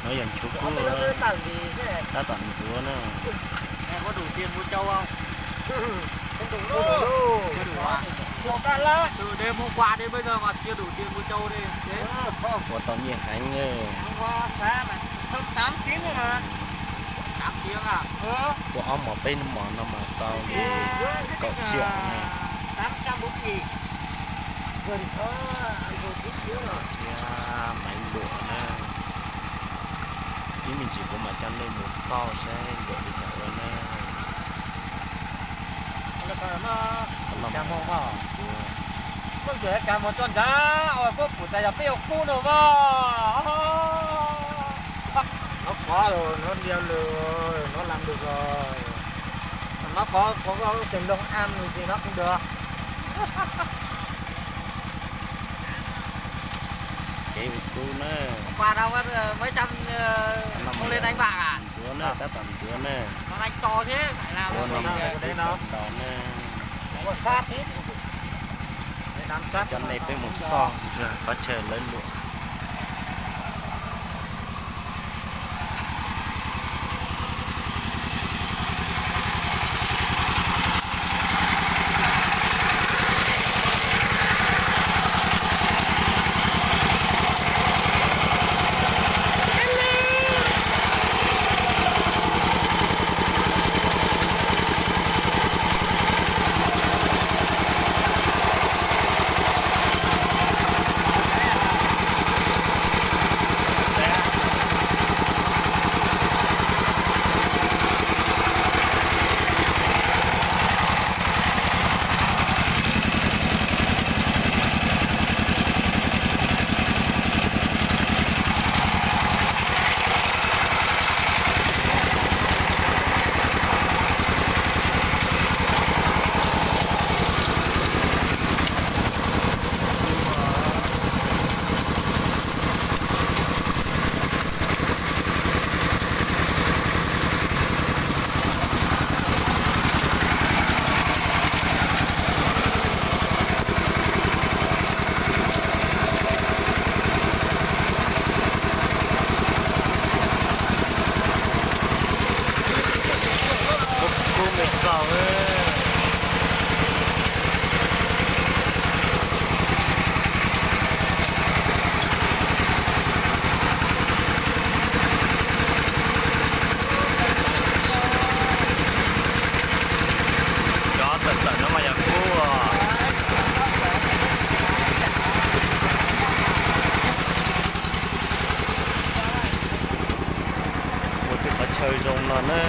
No yog nchuav kub, tab tom ntxuav na. Ua tau nyiaj heev na. Tua ob mos peb mos no mas tau li kaum tsiam na. Thiab maiv luam na. Ib me ntsis kuv mam coj nej mus xauj saib luam li cas ua na. Ntxuav. Koj ntxuav kav mus tso nrad, ua koj pum tas yog peb ua kub no mas. Nov qov los nov lias lws, nov lam lws los, nov qov qov tes loo an ces nov kuj dua. Kev ua kub na. Ntxuav na, tab tom ntxuav na. Ntxuav no mas ntxuav nto na. Coj nej peb mus xauj qhov chaw lawv luam. Kub me xauj. Cov tawm tawm no mas yog kub os. Ua tej qhov chaw zoo no na.